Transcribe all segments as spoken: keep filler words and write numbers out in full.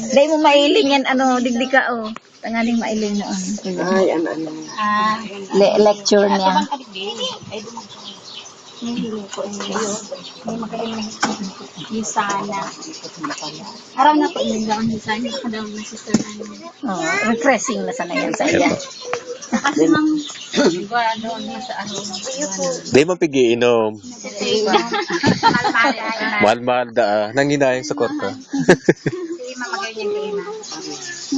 Dai mo mailing yan, ano, digdi ka, oh. Tanganing mailing mo, ano. Ay, ano, ano. Le- lecture niya. Hindi ko hindi. May magaling na Hisana. Araw na po, hindi ako Hisana. Ako daw na sister namin. Oh, refreshing na sana yan sa iya. Kasi mang, iba doon na sa araw. Iyo po. Di man pigiinom. Mahal-mahal na. Mahal-mahal da. Nanginayang sa kwarta. Hindi mamagay niya kayo na.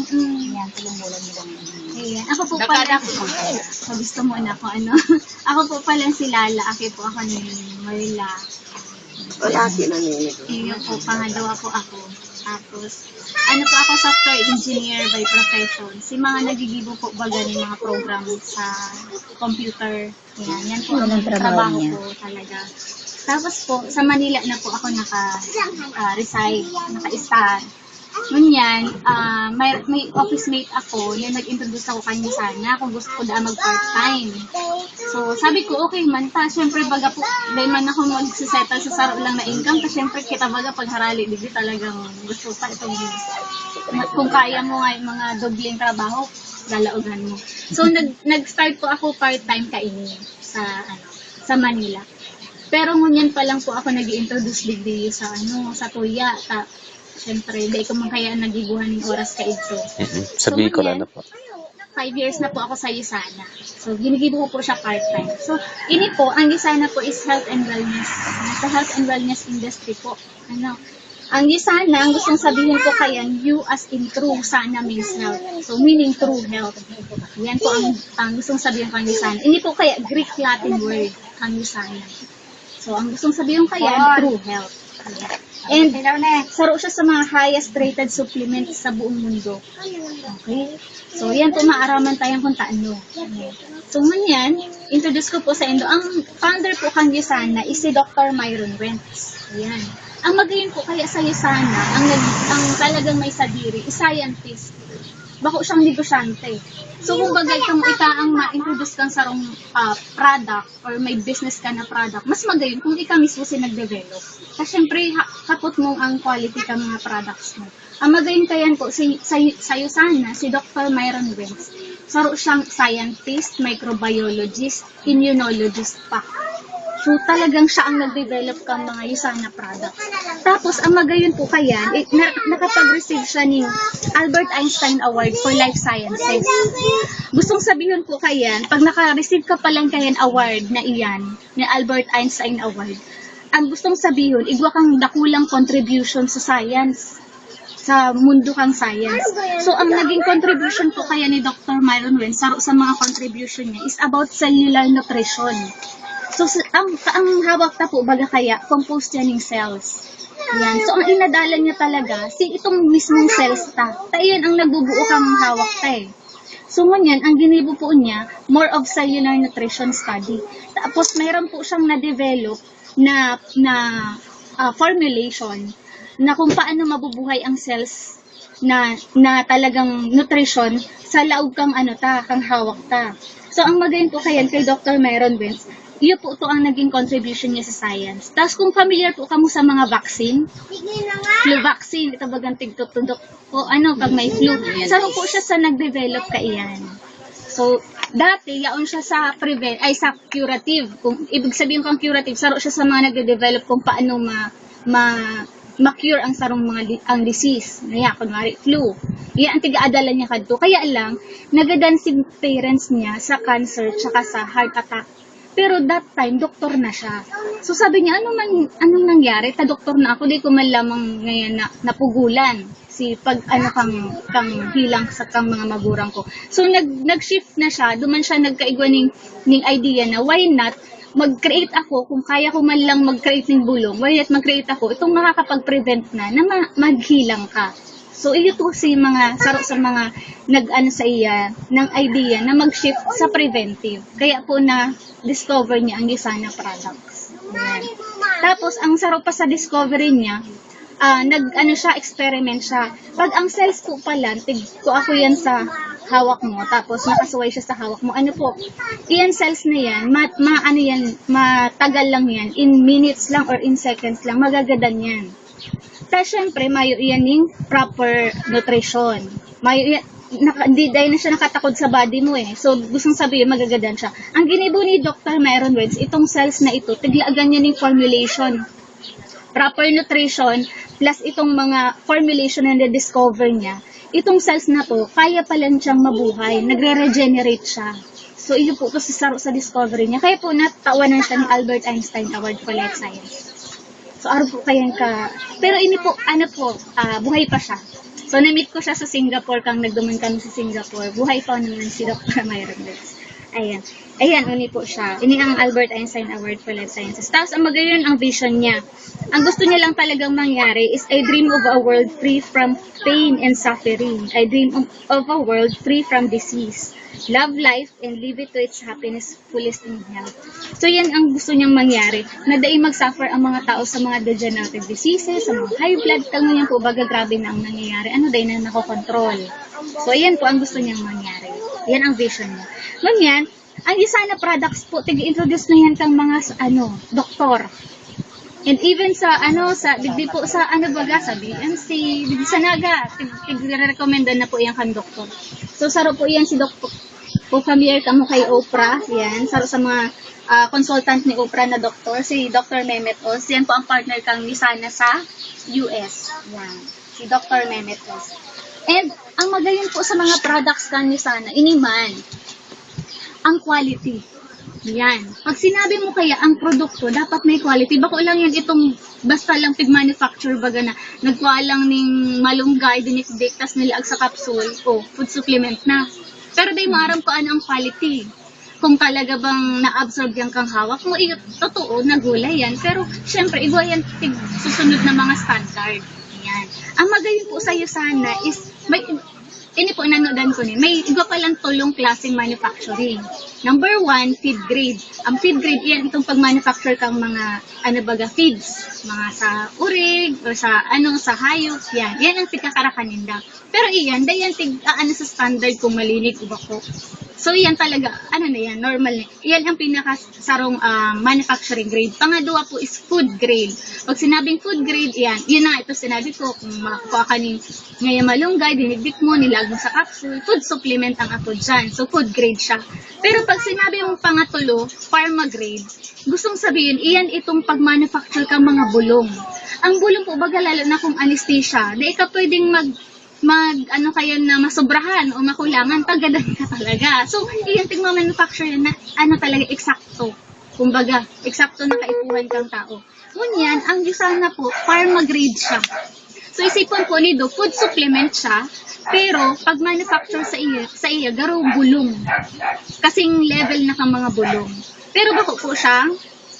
Yan, tulong-tulong mo lang. Ayan. Ako po pala. Ako gusto mo na ako, ano. Ako po pala si Lala. Aki po ako ni Marla. Lalaki na nini. Iyo po, pangalawa po ako. Tapos, ano po ako, software engineer by profession. Si mga nagigibo po baga ng mga program sa computer. Yan, yan po ang Yan ang trabaho trabaho niya. ko talaga. Tapos po, sa Manila na po ako naka-reside, naka-stay. Ngunyan, ah, may, may office mate ako na nag-introduce ako kanya sana kung gusto ko daan mag-part-time. So, sabi ko, okay man ta. Siyempre, baga po, di man ako magsisettle sa saro lang na income. Kasi siyempre, kita baga pag harali, di talagang gusto pa itong, kung kaya mo nga yung mga dobleng trabaho, lalaogan mo. So, nag, nag-start po ako part-time kaini sa, ano, sa Manila. Pero ngunyan pa lang po ako nag-i-introduce digdi sa, ano, sa tuya. Ta, siyempre, di ko man kaya nagibuhan ng oras ka ito. Mhm. Sa Bicol, ano po? Five years na po ako sa Yusana. So, ginigibo ko po siya part-time. So, ini po, ang Yusana po is health and wellness. Sa health and wellness industry po. Ano, ang Yusana, ang gustong sabihin ko kaya, U as in true, sana means health. So, meaning true health. Yan po ang, ang gustong sabihin ko ang Yusana. Ini po kaya Greek Latin word, ang Yusana. So, ang gustong sabihin ko kaya, true health. And saro siya sa mga highest rated supplements sa buong mundo. Okay? So, yan po maaraman tayo kung taano. So, ngunyan, introduce ko po sa indo. Ang founder po kan Yusana is si Doctor Myron Wentz. Ayan. Ang magayon po kaya sa Yusana, ang, nag, ang talagang may sadiri, is scientist. Bako siyang negosyante. So, kung bagay kung ika ang ma-introduce kang sarong ah, product or may business ka na product, mas magayon kung ika mismo si nag-develop. Kasi syempre, ha, kapot mo ang quality ka mga products mo. Ang magayon kayan po, si, sa, sa Yusana, si Doctor Myron Wentz, saro siyang scientist, microbiologist, immunologist pa. So, talagang siya ang nag-develop kang mga Yusana products. Tapos, ang magayon po kayan, eh, na, nakapag-receive siya ni Albert Einstein Award for Life Sciences. Gustong sabihin po kayan, pag naka-receive ka pa lang kayan award na iyan, ni Albert Einstein Award, ang gustong sabihin, igwa kang dakulang contribution sa science, sa mundo kang science. So, ang naging contribution po kaya ni Doctor Myron Wentz, saro sa mga contribution niya, is about cellular nutrition. So, sa- ang, ang hawak ta po, baga kaya, composed yan ng cells. Yan. So, ang inadalan niya talaga, si itong mismong cells ta. Ta iyan ang nagbubuo kang hawak ta eh. So, ngunyan, ang ginibo po niya, more of cellular nutrition study. Tapos, mayroon po siyang na-develop na, na ah, formulation na kung paano mabubuhay ang cells na, na talagang nutrition sa laog kang ano ta, kang hawak ta. So, ang magayon po kayan kay Doctor Myron Wentz, iyo po to ang naging contribution niya sa science. Tapos kung familiar po kamo sa mga vaccine, flu vaccine, ito bagang tigtutundok o ano, pag may flu. Saro po siya sa nag-develop kaiyan. So, dati, yaon siya sa prevent, ay sa curative. Kung ibig sabihin kong curative, saro siya sa mga nagde-develop kung paano ma, ma, ma-cure ang sarong mga di- ang disease. Kaya, kunwari, flu. Yan ang tigaadala niya kadto. Kaya lang, nagadan si parents niya sa cancer tsaka sa heart attack. Pero that time, doktor na siya. So sabi niya, ano man, anong nangyari? Ta doktor na ako, di ko man lamang ngayon na, napugulan si pag ano kang kang hilang sa kang mga magurang ko. So nag nag-shift na siya, duman siya nagkaigwa ning ning idea na why not mag-create ako, kung kaya ko man lang mag-create ng bulong, why not mag-create ako itong makakapag-prevent na na ma- maghilang ka. So iyo to si mga saro sa mga nag-ano sa iya ng idea na mag-shift sa preventive. Kaya po na discover niya ang Gisana products. Ayan. Tapos ang saro pa sa discovery niya, Ah, nag, ano siya, experiment siya. Pag ang cells po pala, tig, kung ako yan sa hawak mo, tapos nakasuway siya sa hawak mo, ano po, iyan cells na yan, ma, ma, ano yan, matagal lang yan, in minutes lang or in seconds lang, magagadan yan. Tapos syempre, mayo iyan ning proper nutrition. Mayo iyan, naka, di, dahil na siya nakatakod sa body mo eh. So, gustong sabihin, magagadan siya. Ang ginibo ni Doctor Myron Wentz, itong cells na ito, tiglaagan niya ning formulation. Proper nutrition, plus itong mga formulation na na-discover niya, itong cells na to, kaya pa lang siyang mabuhay, nagre-regenerate siya. So, iyo po to sa saro sa discovery niya. Kaya po, natawanan siya ni Albert Einstein Award for Life Science. So, aro po kayang ka... Pero ini po, ano po, ah, buhay pa siya. So, na-meet ko siya sa Singapore, kang nagduman kami sa Singapore. Buhay pa naman si Doctor Myron Wentz. Ayan. Ayan, uni po siya. Ini ang Albert Einstein Award for Life Sciences. Tapos, ang magayon ang vision niya. Ang gusto niya lang talagang mangyari is, "I dream of a world free from pain and suffering. I dream of, of a world free from disease. Love life and live it to its happiness, fullest in health." So, yan ang gusto niyang mangyari. Na dai mag-suffer ang mga tao sa mga degenerative diseases, sa mga high blood, kang yan po, baga grabe na ang nangyayari. Ano dai na nakokontrol. So, yan po ang gusto niyang mangyari. Yan ang vision niya. Ngunyan, ang isa na products po, tig-introduce na yan kang mga, ano, doktor. And even sa, ano, sa, digdi po sa, ano baga, sa B M C, digdi sa Naga, tig-, tig-rekomenda na po yan kang doktor. So, saro po yan si Doc, kung familiar kamo kay Oprah, yan, saro sa mga, ah, consultant ni Oprah na doktor, si Doctor Mehmet Oz. Yan po ang partner kang Misana sa U S. Yan, si Doctor Mehmet Oz. And, ang magayon po sa mga products kang Misana, ini man, ang quality. Yan. Pag sinabi mo kaya ang produkto, dapat may quality. Bako lang yan itong basta lang pig-manufacture baga na nagkuha lang ning malunggay, dinikdik, tas nilaag sa capsule, o food supplement na. Pero dai maaram kung ano ang quality. Kung talaga bang na-absorb yan kang hawak mo, iyo, totoo, na gulay yan. Pero, syempre, igwa yan tig susunod na mga standard. Yan. Ang magayon po sa'yo sana is, may, ini po, nanodan ko ni, may igwa palang tulong klaseng manufacturing. Number one, feed grade. Ang feed grade, yan itong pag-manufacture kang mga, ano baga, feeds. Mga sa urig, o sa, ano, sa hayop, yan. Yan ang pagkakarakan ninda. Pero iyan, dai yan tig, ah, ano, sa standard kung malinig o bako. So, iyan talaga, ano na yan, normal na. Iyan ang pinaka sarong, ah, manufacturing grade. Pangadwa po is food grade. Pag sinabing food grade, iyan, yun na nga ito sinabi ko, kung makuha ka ni ngayon malunggay, dinigdik mo, nilag mo sa capsule, food supplement ang ato dyan. So, food grade siya. Pero pag sinabi mong pangatulo, pharma grade, gustong sabihin, iyan itong pag-manufacture ka mga bulong. Ang bulong po, baga lalo na kung anesthesia, di ka pwedeng mag, mag, ano kaya na masobrahan o makulangan, tagadan ka talaga. So, iyan tigma-manufacture yan na, ano talaga, eksakto. Kumbaga, eksakto na kaipuhan kang tao. Ngunyan, ang Usana po, pharma grade siya. So, isipon po nindo, food supplement siya, pero pag manufacture sa iya, sa iya, garo bulong. Kasing level na kang mga bulong. Pero bako po siyang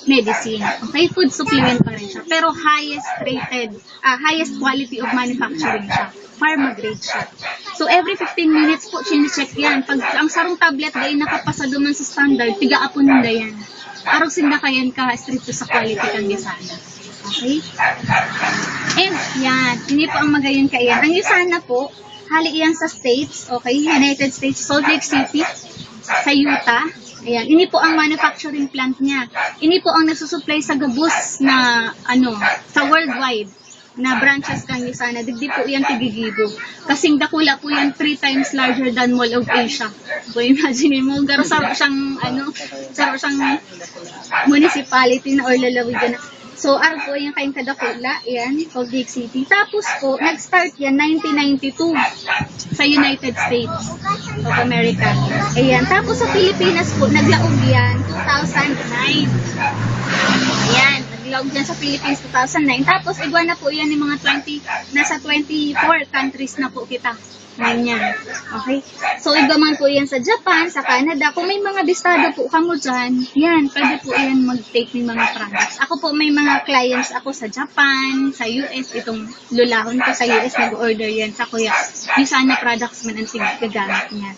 medicine. Okay, food supplement pa rin siya. Pero highest rated, ah, highest quality of manufacturing siya. Pharma grade siya. So, every fifteen minutes po, chine-check yan. Pag ang sarong tablet dai nakapasa duman sa standard, tiga apon na yan. Arog sinda kayan ka stricto sa quality kang Usana. Okay? And, yan. Ini po ang magayon kayan. Ang Usana po, hali iyan sa States, okay? United States, Salt Lake City, sa Utah. Ayan. Ini po ang manufacturing plant niya. Ini po ang nagsusupply sa gabos na, ano, sa worldwide na branches kang Usana. Digdi po iyan tigigibo. Kasing dakula po yan, three times larger than Mall of Asia. So, imagine mo, garo saro siyang, ano, saro siyang municipality na or lalawigan na. So, arog po yan kayong kadakula, yan, Salt Lake City. Tapos po, nag-start yan nineteen ninety-two sa United States of America. Ayan. Tapos sa Pilipinas po, naglaog yan two thousand nine. Ayan, naglaog yan sa Philippines two thousand nine. Tapos, igwa na po yan yung mga twenty, nasa twenty-four countries na po kita. Ganyan. Okay? So, iba man po yan sa Japan, sa Canada. Kung may mga bistado po kamo dyan, yan, pwede po yan mag-take ng mga products. Ako po, may mga clients ako sa Japan, sa U S, itong lulahon ko sa U S, nag-order yan sa kuya. Usana products man ang gagamit niya.